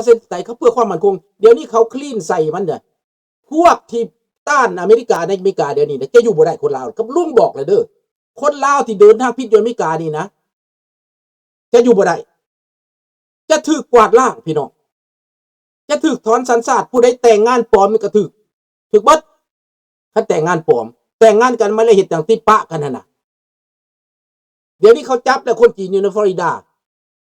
ປະຊາທິປະໄຕ ເຂົາເພື່ອຄວາມໝັ້ນຄົງ. ດຽວນີ້ເຂົາ clean ໃສ່ມັນເດ້. ພວກທີ່ຕ້ານອາເມລິກາໃນອາເມລິກາດຽວນີ້ນະ ຈະຢູ່ບໍ່ໄດ້ ຄົນລາວ ກັບລຸງບອກແລ້ວເດີ. ຄົນລາວທີ່ເດີນທາງຜິດຢູ່ອາເມລິການີ້ນະ ຈະຢູ່ບໍ່ໄດ້ ຈະຖືກກວາດລ້າງພີ່ນ້ອງ ຈະຖືກຖອນສັນຊາດ. ຜູ້ໃດແຕ່ງງານປອມນີ້ກໍຖືກ ຖືກເບິດ. ຄັນແຕ່ງງານປອມ ແຕ່ງງານກັນມາແລ້ວເຮັດຫຍັງ ຕິປະກັນຫັ້ນນະ. ດຽວນີ້ເຂົາຈັບແລ້ວ ຄົນຈີນຢູ່ໃນຟລໍຣິດາ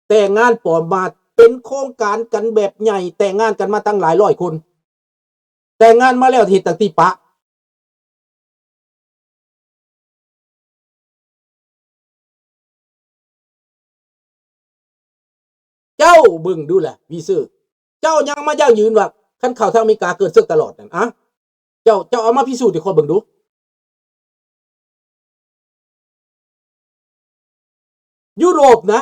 ແຕ່ງງານປອມມາ ເປັນໂຄງການກັນແບບໃຫຍ່ ແຕ່ງງານກັນມາຕັ້ງຫຼາຍຮ້ອຍຄົນ ແຕ່ງງານມາແລ້ວເຮັດຫຍັງ ຕິປະ. ເຈົ້າເບິ່ງດູລະ ວີເຊີ ເຈົ້າຍັງມາຢັ້ງຢືນວ່າ ຄັນເຂົ້າທາງອາເມລິກາເກີດເສິກຕະຫຼອດນັ້ນ ອະ ເຈົ້າ ເຈົ້າເອົາມາພິສູດໃຫ້ຂ້ອຍເບິ່ງດູ. ຢູໂຣບນະ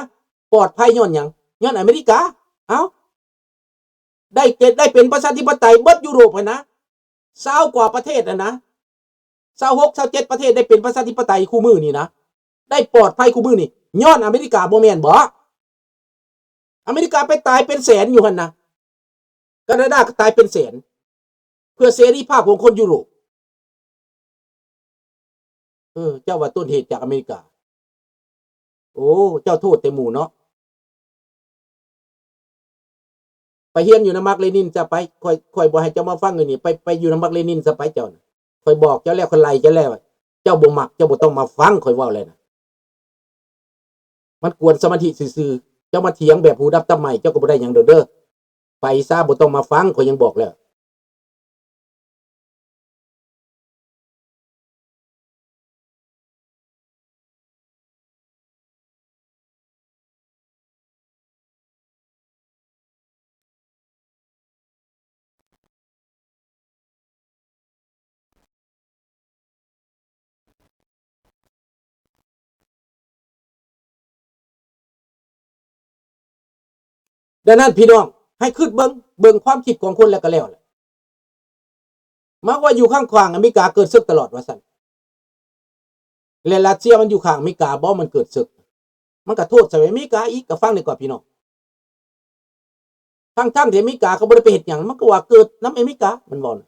ປອດໄພຍ້ອນຫຍັງ? ຍ້ອນອາເມລິກາ. ເອົ້າ ໄດ້ເປັນ ໄດ້ເປັນປະຊາທິປະໄຕເບິດຢູໂຣບຫັ້ນນະ ຊາວກວ່າປະເທດຫັ້ນນະ ຊາວຫົກ ຊາວເຈັດປະເທດໄດ້ເປັນປະຊາທິປະໄຕຄູ່ມື້ນີ້ນະ ໄດ້ປອດໄພຄູ່ມື້ນີ້ ຍ້ອນອາເມລິກາບໍ່ແມ່ນບໍ? ອາເມລິກາໄປຕາຍເປັນແສນຢູ່ຫັ້ນນະ ການາດາກໍຕາຍເປັນແສນ ເພື່ອເສລີພາບຂອງຄົນຢູໂຣບ. ເອີ ເຈົ້າວ່າຕົ້ນເຫດຈາກອາເມລິກາ. ໂອ້ ເຈົ້າໂທດແຕ່ໝູ່ເນາະ. ໄປຮຽນຢູ່ນຳມາກເລນິນຊະໄປ. ຂ້ອຍ ຂ້ອຍບໍ່ໃຫ້ເຈົ້າມາຟັງຢູ່ນີ້. ໄປ ໄປຢູ່ນຳມາກເລນິນຊະໄປເຈົ້ານະ. ຂ້ອຍບອກເຈົ້າແລ້ວ ຂ້ອຍໄລ່ເຈົ້າແລ້ວ. ເຈົ້າບໍ່ມັກ ເຈົ້າບໍ່ຕ້ອງມາຟັງ ຂ້ອຍເວົ້າແລ້ວນະ. ມັນກວນສະມາທິຊື່ໆ. ເຈົ້າມາຖຽງແບບຫູດັບຕັບໄໝ້ ເຈົ້າກໍບໍ່ໄດ້ຫຍັງດອກເດີ. ໄປຊະ ບໍ່ຕ້ອງມາຟັງ ຂ້ອຍຍັງບອກແລ້ວ. ດັ່ງນັ້ນພີ່ນ້ອງ ໃຫ້ຄິດເບິ່ງ ເບິ່ງຄວາມຄິດຂອງຄົນແລ້ວກໍແລ້ວແຫຼະ. ມັກວ່າຢູ່ຂ້າງຂວາງອາເມລິກາເກີດເສິກຕະຫຼອດວ່າຊັ້ນ ແລະ ຣັດເຊຍມັນຢູ່ຂ້າງອາເມລິກາບໍ ມັນເກີດເສິກ ມັນກະໂທດໃສ່ອາເມລິກາອີກ. ກະຟັງດີກວ່າພີ່ນ້ອງ ທັງໆທີ່ອາເມລິກາກໍບໍ່ໄດ້ໄປເຮັດຫຍັງ ມັນກໍວ່າເກີດນຳອາເມລິກາ ມັນເວົ້ານະ.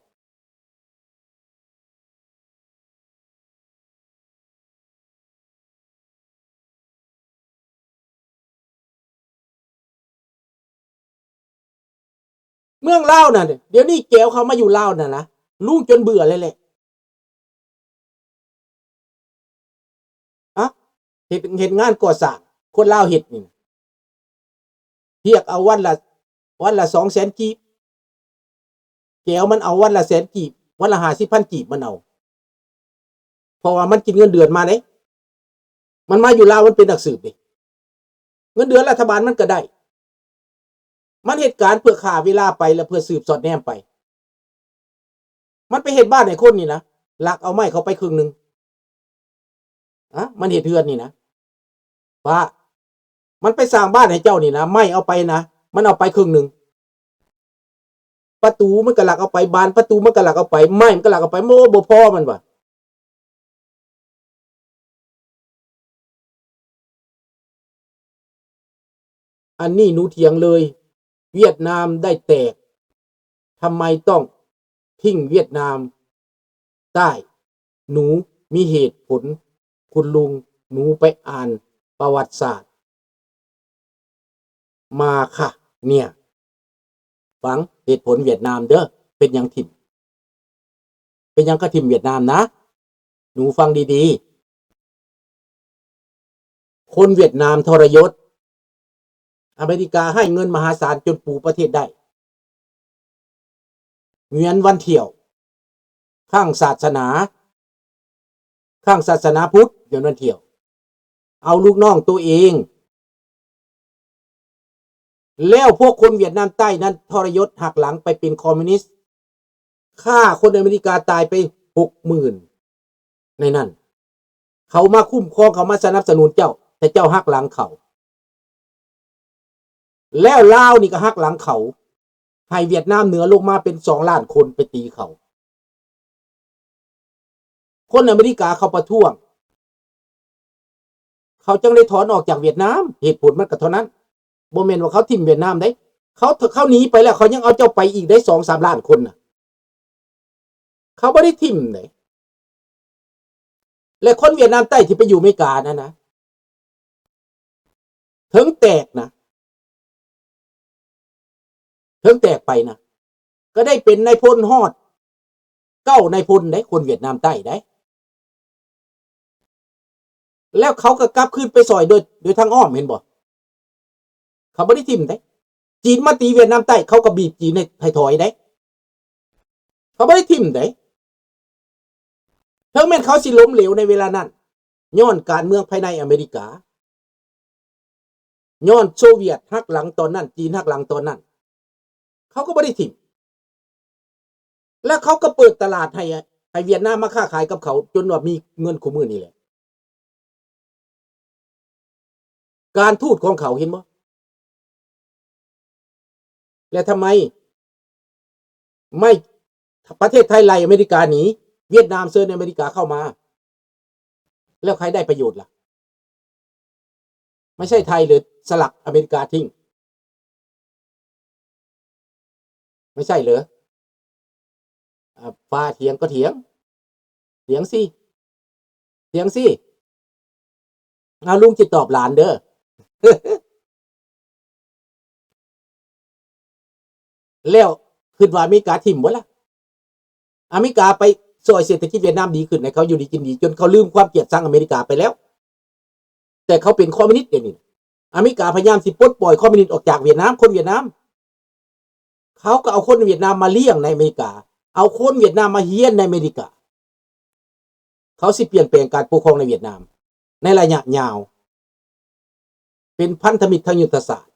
ເມືອງລາວນະ ດຽວນີ້ແກວເຂົ້າມາຢູ່ລາວນະນະ ລຸງຈົນເບື່ອແລ້ວແຫຼະ. ອະ ເຮັດ ເຮັດງານກໍ່ສ້າງ ຄົນລາວເຮັດນີ້ນະ ຮຽກເອົາວັນລະ ວັນລະສອງແສນກີບ. ແກວມັນເອົາວັນລະແສນກີບ ວັນລະຫ້າສິບພັນກີບມັນເອົາ ເພາະວ່າມັນກິນເງິນເດືອນມາເດ້. ມັນມາຢູ່ລາວມັນເປັນນັກສືບເດ້ ເງິນເດືອນລັດຖະບານມັນກໍໄດ້. ມັນເຮັດການເພື່ອຂ້າເວລາໄປ ແລະ ເພື່ອສືບສອດແນມໄປ. ມັນໄປເຮັດບ້ານໃຫ້ຄົນນີ້ນະ ລັກເອົາໄມ້ເຂົາໄປເຄິ່ງໜຶ່ງ. ອະ ມັນເຮັດເຮືອນນີ້ນະ ປ້າ ມັນໄປສ້າງບ້ານໃຫ້ເຈົ້ານີ້ນະ ໄມ້ເອົາໄປນະ ມັນເອົາໄປເຄິ່ງໜຶ່ງ. ປະຕູມັນກໍລັກເອົາໄປ ບານປະຕູມັນກໍລັກເອົາໄປ ໄມ້ມັນກໍລັກເອົາໄປ ໂອ້ ບໍ່ພໍມັນວ່າ. ອັນນີ້ໜູຖຽງເລີຍ ຫວຽດນາມໄດ້ແຕກ ທຳໄມຕ້ອງຖິ້ມຫວຽດນາມໃຕ້? ໜູມີເຫດຜົນ ຄຸນລຸງ ໜູໄປອ່ານປະຫວັດສາດມາຄະເນຍ. ຟັງເຫດຜົນຫວຽດນາມເດີ ເປັນຫຍັງຖິ້ມ ເປັນຫຍັງກະຖິ້ມຫວຽດນາມນະ? ໜູຟັງດີໆ ຄົນຫວຽດນາມທໍລະຍົດ ອາເມລິກາໃຫ້ເງິນມະຫາສານຈົນປູປະເທດໄດ້. ຫງວຽນວັນທ່ຽວ ຄ້າງສາສະໜາ ຄ້າງສາສະໜາພຸດ ເດືອນວັນທ່ຽວ ເອົາລູກນ້ອງໂຕເອງ ແລ້ວພວກຄົນຫວຽດນາມໃຕ້ນັ້ນທໍລະຍົດຫັກຫຼັງໄປເປັນຄອມມູນິດ ຂ້າຄົນອາເມລິກາຕາຍໄປຫົກໝື່ນໃນນັ້ນ. ເຂົາມາຄຸ້ມຄອງ ເຂົາມາສະໜັບສະໜູນເຈົ້າ ແຕ່ເຈົ້າຫັກຫຼັງເຂົາ. ແລ້ວລາວນີ້ກໍຫັກຫຼັງເຂົາ ໃຫ້ຫວຽດນາມເໜືອລົງມາເປັນສອງລ້ານຄົນໄປຕີເຂົາ. ຄົນອາເມລິກາເຂົາປະທ້ວງ ເຂົາຈຶ່ງໄດ້ຖອນອອກຈາກຫວຽດນາມ ເຫດຜົນມັນກໍເທົ່ານັ້ນ. ບໍ່ແມ່ນວ່າເຂົາຖິ້ມຫວຽດນາມເດ້ ເຂົາ ເຂົາໜີໄປແລ້ວ ເຂົາຍັງເອົາເຈົ້າໄປອີກໄດ້ສອງສາມລ້ານຄົນນະ ເຂົາບໍ່ໄດ້ຖິ້ມເດ້. ແລະຄົນຫວຽດນາມໃຕ້ທີ່ໄປຢູ່ອາເມລິການັ້ນນະ ເຖິງແຕກນະ ເຖິງແຕກໄປນະ ກໍໄດ້ເປັນນາຍພົນຮອດເກົ້ານາຍພົນເດ້ ຄົນຫວຽດນາມໃຕ້ເດ້. ແລ້ວເຂົາກໍກັບຄືນໄປຊ່ອຍໂດຍ ໂດຍທາງອ້ອມ ເຫັນບໍ່? ເຂົາບໍ່ໄດ້ຖິ້ມເດ້. ຈີນມາຕີຫວຽດນາມໃຕ້ ເຂົາກໍບີບຈີນໃຫ້ ໃຫ້ຖອຍເດ້. ເຂົາບໍ່ໄດ້ຖິ້ມເດ້. ເຖິງແມ່ນເຂົາຊິລົ້ມເຫຼວໃນເວລານັ້ນ ຍ້ອນການເມືອງພາຍໃນອາເມລິກາ, ຍ້ອນໂຊວຽດຫັກຫຼັງຕອນນັ້ນ, ຈີນຫັກຫຼັງຕອນນັ້ນ, ເຂົາກໍບໍ່ໄດ້ຖິ້ມ. ແລ້ວເຂົາກໍເປີດຕະຫຼາດໃຫ້ ໃຫ້ຫວຽດນາມມາຄ້າຂາຍກັບເຂົາ ຈົນວ່າມີເງິນຄູ່ມື້ນີ້ແຫຼະ. ການທູດຂອງເຂົາ ເຫັນບໍ່? ແລະທຳໄມ ໄມ່ ປະເທດໄທໄລ່ອາເມລິກາໜີ, ຫວຽດນາມເຊີນອາເມລິກາເຂົ້າມາ ແລ້ວໃຜໄດ້ປະໂຫຍດລະ? ໄມ່ໃຊ່ໄທເຫຼືອສະຫຼັກອາເມລິກາຖິ້ມ? ໄມ່ໃຊ່ເຫຼືອ? ອ່າ ຟ້າຖຽງກໍຖຽງ, ຖຽງຊິ, ຖຽງຊິ. ອາ ລຸງຊິຕອບຫຼານເດີ. ແລ້ວຄິດວ່າອາເມລິກາຖິ້ມບໍ່ລະ? ອາເມລິກາໄປຊ່ອຍເສດຖະກິດຫວຽດນາມດີຂຶ້ນ ໃຫ້ເຂົາຢູ່ດີກິນດີ ຈົນເຂົາລືມຄວາມກຽດຊັງອາເມລິກາໄປແລ້ວ. ແຕ່ເຂົາເປັນຄອມມິວນິດດຽວນີ້. ອາເມລິກາພະຍາຍາມຊິປົດປ່ອຍຄອມມິວນິດອອກຈາກຫວຽດນາມ, ຄົນຫວຽດນາມ. ເຂົາກໍເອົາຄົນຫວຽດນາມມາລ້ຽງໃນອາເມລິກາ, ເອົາຄົນຫວຽດນາມມາຮຽນໃນອາເມລິກາ. ເຂົາຊິປ່ຽນແປງການປົກຄອງໃນຫວຽດນາມໃນໄລຍະຍາວ ເປັນພັນທະມິດທາງຍຸດທະສາດ.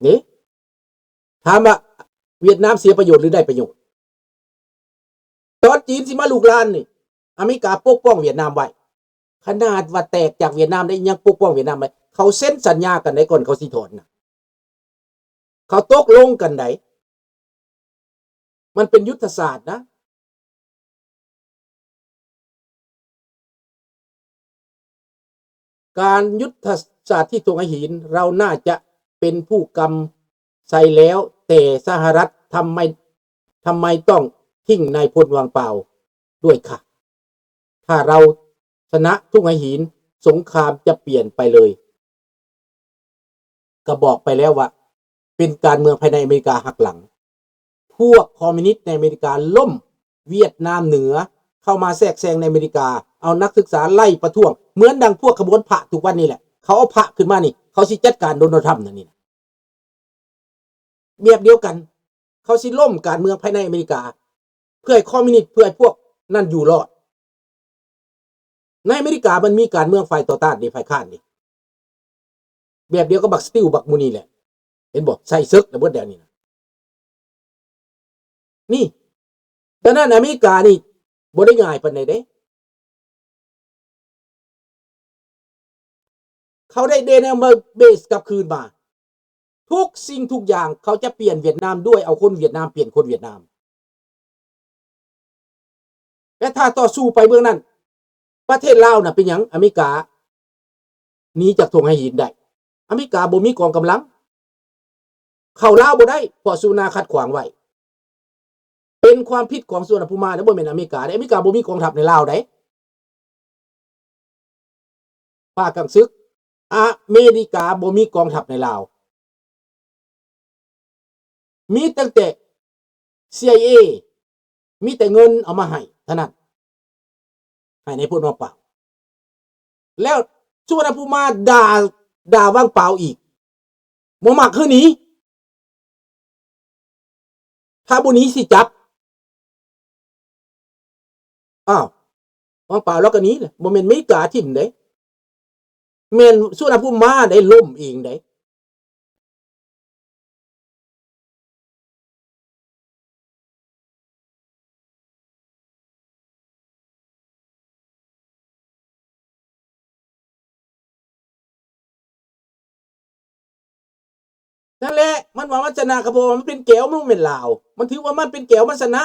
ນີ້ ຖາມວ່າຫວຽດນາມເສຍປະໂຫຍດຫຼືໄດ້ປະໂຫຍດ? ຕອນຈີນຊິມາລຸກລານນີ້ ອາເມລິກາປົກປ້ອງຫວຽດນາມໄວ້. ຂະໜາດວ່າແຕກຈາກຫວຽດນາມໄດ້ ຍັງປົກປ້ອງຫວຽດນາມໄວ້. ເຂົາເຊັນສັນຍາກັນໄດ໋ ກ່ອນເຂົາຊິຖອນນະ. ເຂົາຕົກລົງກັນໄດ໋. ມັນເປັນຍຸດທະສາດນະ. ການຍຸດທະສາດທີ່ທົ່ວງຫາຫີນ ເຮົາໜ້າຈະເປັນຜູ້ກຳໄຊແລ້ວ, ແຕ່ສະຫະລັດທຳໄມ ທຳໄມຕ້ອງຖິ້ມນາຍພົນວາງເປົ່າດ້ວຍຄະ? ຖ້າເຮົາຊະນະທົ່ວງຫາຫີນ, ສົງຄາມຈະປ່ຽນໄປເລີຍ. ກໍບອກໄປແລ້ວວ່າ ເປັນການເມືອງພາຍໃນອາເມລິກາຫັກຫຼັງ. ພວກຄອມມິວນິດໃນອາເມລິກາລົ້ມ, ຫວຽດນາມເໜືອເຂົ້າມາແຊກແຊງໃນອາເມລິກາ, ເອົານັກສຶກສາໄລ່ປະທ້ວງ ເໝືອນດັ່ງພວກຂະບວນພະທຸກວັນນີ້ແຫຼະ. ເຂົາເອົາພະຂຶ້ນມານີ້ ເຂົາຊິຈັດການໂດນັລ ທຣຳນັ້ນນີ້ນະ. ແບບດຽວກັນ ເຂົາຊິລົ້ມການເມືອງພາຍໃນອາເມລິກາ ເພື່ອໃຫ້ຄອມມິວນິດ ເພື່ອໃຫ້ພວກນັ້ນຢູ່ລອດ. ໃນອາເມລິກາມັນມີການເມືອງຝ່າຍຕໍ່ຕ້ານເດ້ ຝ່າຍຄ້ານເດ້ ແບບດຽວກັບບັກສະຕິວ ບັກໝູ່ນີ້ແຫຼະ. ເຫັນບໍ່? ໃສ່ເສິກລະເບິດແດວນີ້ນະ. ນີ້ ສະນັ້ນອາເມລິການີ້ບໍ່ໄດ້ງ່າຍປານໃດເດ້. ເຂົາໄດ້ Daniel Mark Bates ກັບຄືນມາ. ທຸກສິ່ງທຸກຢ່າງ ເຂົາຈະປ່ຽນຫວຽດນາມ ດ້ວຍເອົາຄົນຫວຽດນາມປ່ຽນຄົນຫວຽດນາມ. ແລະ ຖ້າຕໍ່ສູ້ໄປເບື້ອງນັ້ນ ປະເທດລາວນະ ເປັນຫຍັງອາເມລິກາໜີຈາກທົ່ວງຫາຫີນໄດ້? ອາເມລິກາບໍ່ມີກອງກຳລັງ ເຂົ້າລາວບໍ່ໄດ້ ເພາະສຸວນາຂັດຂວາງໄວ້. ເປັນຄວາມຜິດຂອງສຸວັນນະພູມາ ແລະ ບໍ່ແມ່ນອາເມລິກາເດ້. ອາເມລິກາບໍ່ມີກອງທັບໃນລາວໃດ. ພາກການສຶກ ອາເມລິກາບໍ່ມີກອງທັບໃນລາວ. ມີຕັ້ງແຕ່ ຊີໄອເອ ມີແຕ່ເງິນເອົາມາໃຫ້ເທົ່ານັ້ນ ໃຫ້ນາຍພົນວາງເປົ່າ. ແລ້ວສຸວັນນະພູມາດ່າ ດ່າວາງເປົ່າອີກ ບໍ່ມັກຄືໜີ. ຖ້າບໍ່ໜີຊິຈັບ. ອ້າວ ວາງເປົ່າລາວກໍໜີແຫຼະ ບໍ່ແມ່ນເມກາຖິ້ມເດ້ ແມ່ນສຸວັນນະພູມາໄດ້ລົ້ມເອງເດ້. ນັ້ນແຫຼະ ມັນວ່າມັນຊະນະ ກໍເພາະວ່າມັນເປັນແກວ ມັນບໍ່ແມ່ນລາວ. ມັນຖືວ່າມັນເປັນແກວ ມັນຊະນະ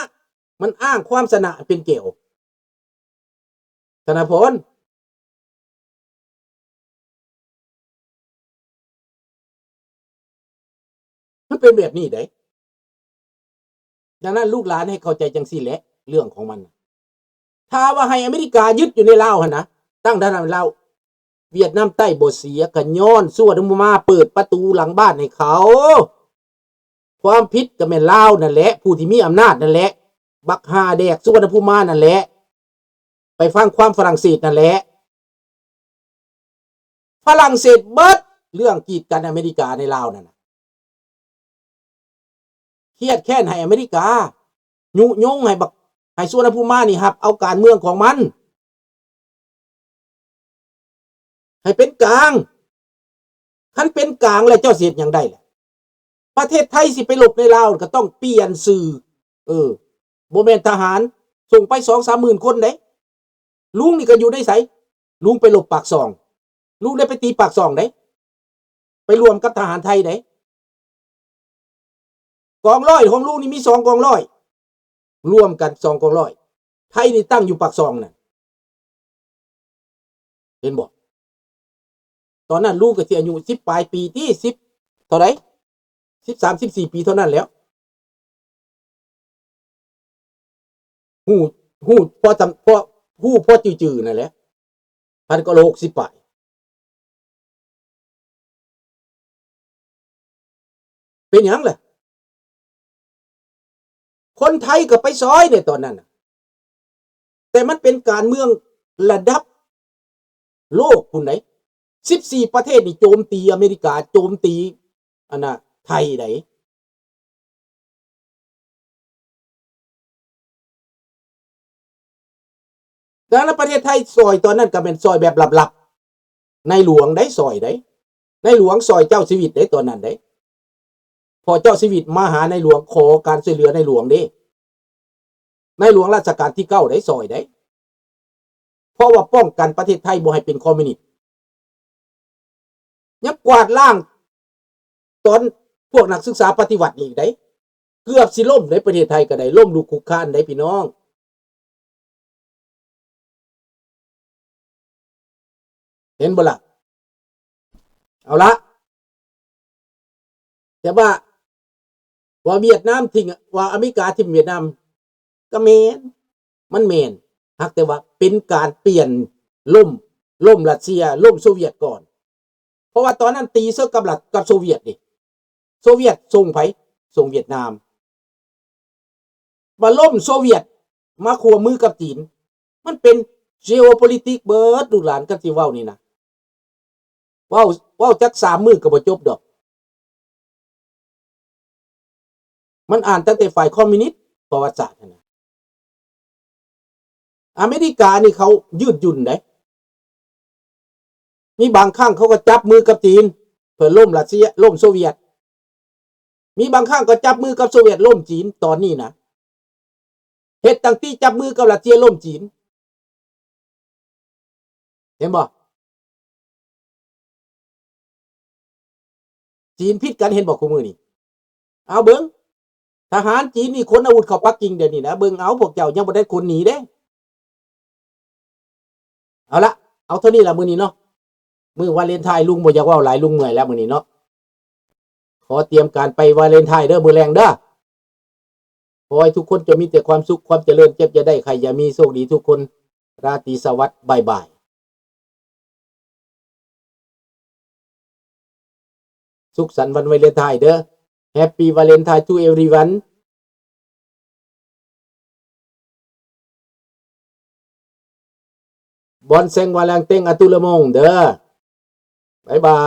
ມັນອ້າງຄວາມຊະນະເປັນແກວ. ທະນາພອນ. ປັນແບບນີ້ເດ້. ດັ່ງນັ້ນລູກຫຼານໃຫ້ເຂົ້າໃຈຈັ່ງຊີ້ແຫຼະ ເລື່ອງຂອງມັນ. ຖ້າວ່າໃຫ້ອາເມລິກາຍຶດຢູ່ໃນລາວຫັ້ນນະ ຕັ້ງທ່ານລາວ ຫວຽດນາມໃຕ້ບໍ່ເສຍ ກະຍ້ອນສວນນະພູມາເປີດປະຕູຫຼັງບ້ານໃຫ້ເຂົາ. ຄວາມຜິດກະແມ່ນລາວນັ້ນແຫຼະ ຜູ້ທີ່ມີອຳນາດນັ້ນແຫຼະ. ບັກຫ່າແດກສວນນະພູມານັ້ນແຫຼະ ໄປຟັງຄວາມຝຣັ່ງເສດນັ້ນແຫຼະ. ຝຣັ່ງເສດເບິດ ເລື່ອງກີດກັນອາເມລິກາໃນລາວນັ້ນນະ. ຄຽດແຄ້ນໃຫ້ອາເມລິກາ ຍຸຍົງໃຫ້ບັກ ໃຫ້ສວນນະພູມານີ້ຮັບເອົາການເມືອງຂອງມັນ ໃຫ້ເປັນກາງ. ຄັນເປັນກາງແລ້ວເຈົ້າຊິເຮັດຫຍັງໄດ້ລະ? ປະເທດໄທຊິໄປລົບໃນລາວກໍຕ້ອງປ່ຽນຊື່. ເອີ ບໍ່ແມ່ນທະຫານສົ່ງໄປສອງສາມໝື່ນຄົນເດ້. ລຸງນີ້ກໍຢູ່ໃນໃສ? ລຸງໄປລົບປາກຊ່ອງ. ລຸງໄດ້ໄປຕີປາກຊ່ອງເດ້. ໄປຮ່ວມກັບທະຫານໄທເດ້. ກອງຮ້ອຍຂອງລຸງນີ້ມີສອງກອງຮ້ອຍ ລວມກັນສອງກອງຮ້ອຍ. ໄທນີ້ຕັ້ງຢູ່ປາກຊ່ອງນັ້ນ. ເຫັນບໍ່? ຕອນນັ້ນລຸງກໍຊິອາຍຸສິບປາຍປີຕິ ສິບເທົ່າໃດ? ສິບສາມ ສິບສີ່ປີເທົ່ານັ້ນແຫຼ້ວ. ຮູ້ ຮູ້ພໍຈຳ ພໍ ຮູ້ພໍຈື່ໆນັ້ນແຫຼະ. ພັນເກົ້າຮ້ອຍຫົກສິບປາຍ ເປັນຫຍັງລະ? ຄົນໄທກໍໄປຊ່ອຍໃນຕອນນັ້ນນະ ແຕ່ມັນເປັນການເມືອງລະດັບໂລກພຸ້ນໃດ໋. ສິບສີ່ປະເທດນີ້ໂຈມຕີອາເມລິກາ ໂຈມຕີອັນນ່າ ໄທໃດ໋. ແຕ່ລະປະເທດໄທຊ່ອຍຕອນນັ້ນກໍແມ່ນຊ່ອຍແບບລັບໆ ໃນຫຼວງໄດ້ຊ່ອຍໄດ້ ໃນຫຼວງຊ່ອຍເຈົ້າຊີວິດໄດ້ຕອນນັ້ນໄດ້ ເພາະເຈົ້າຊີວິດມາຫາໃນຫຼວງ ຂໍການຊ່ວຍເຫຼືອໃນຫຼວງເດ້ ໃນຫຼວງລາຊະການທີເກົ້າໄດ້ຊ່ອຍໄດ້ ເພາະວ່າປ້ອງກັນປະເທດໄທບໍ່ໃຫ້ເປັນຄອມມິວນິດ. ຍັງກວາດລ້າງຕອນພວກນັກສຶກສາປະຕິວັດນີ້ອີກໄດ໋ ເກືອບຊິລົ້ມໃນປະເທດໄທກໍໄດ້ ລົ້ມລຸກຄຸກຄານໄດ໋ພີ່ນ້ອງ ເຫັນບໍ່ລະ? ເອົາລະ ແຕ່ວ່າ ວ່າຫວຽດນາມຖິ້ມ ວ່າອາເມລິກາຖິ້ມຫວຽດນາມ ກໍແມ່ນ ມັນແມ່ນ ຫາກແຕ່ວ່າເປັນການປ່ຽນ ລົ້ມ ລົ້ມຣັດເຊຍ ລົ້ມໂຊວຽດກ່ອນ ເພາະວ່າຕອນນັ້ນຕີເຊິ່ງກັບລັດ ກັບໂຊວຽດເດ້ ໂຊວຽດສົ່ງໃຜ? ສົ່ງຫວຽດນາມ ມາລົ້ມໂຊວຽດ ມາຮ່ວມມືກັບຈີນ ມັນເປັນ geopolitics ເບີດ ລູກຫຼານ ຄັນຊິເວົ້ານີ້ນະ ເວົ້າ ເວົ້າຈັກສາມມື້ກໍບໍ່ຈົບດອກ. ມັນອ່ານຕັ້ງແຕ່ຝ່າຍຄອມມິວນິດ ປະຫວັດສາດຫັ້ນນະ. ອາເມລິການີ້ເຂົາຍືດຫຍຸ່ນເດ້ ມີບາງຄັ້ງເຂົາກໍຈັບມືກັບຈີນ ເພື່ອລົ້ມຣັດເຊຍ ລົ້ມໂຊວຽດ ມີບາງຄັ້ງກໍຈັບມືກັບໂຊວຽດລົ້ມຈີນ ຕອນນີ້ນະ ເຮັດຕັ້ງແຕ່ຈັບມືກັບຣັດເຊຍລົ້ມຈີນ ເຫັນບໍ່? ຈີນຜິດກັນເຫັນບໍ່ຄູ່ມື້ນີ້? ເອົາເບິ່ງ ທະຫານຈີນນີ້ຂົນອາວຸດເຂົ້າປັກກິ່ງດຽວນີ້ນະ ເບິ່ງເອົາ ພວກເຈົ້າຍັງບໍ່ໄດ້ຂົນໜີເດ້. ເອົາລະ ເອົາເທົ່ານີ້ລະມື້ນີ້ເນາະ ມື້ວາເລັນທາຍ ລຸງບໍ່ຢາກເວົ້າຫຼາຍ ລຸງເມື່ອຍແລ້ວມື້ນີ້ເນາະ. ຂໍຕຽມການໄປວາເລັນທາຍເດີ ມື້ແລງເດີ. ຂໍໃຫ້ທຸກຄົນຈົ່ງມີແຕ່ຄວາມສຸກ ຄວາມຈະເລີນ ເຈັບຢ່າໄດ້ ໄຂ້ຢ່າມີ ໂຊກດີທຸກຄົນ ລາຕີສະຫວັດ ບາຍບາຍ. ສຸກສັນວັນວາເລັນທາຍເດີ. Happy Valentine to everyone. Bonne Saint Valentin à tout le monde ເດີ. ບາຍບາຍ.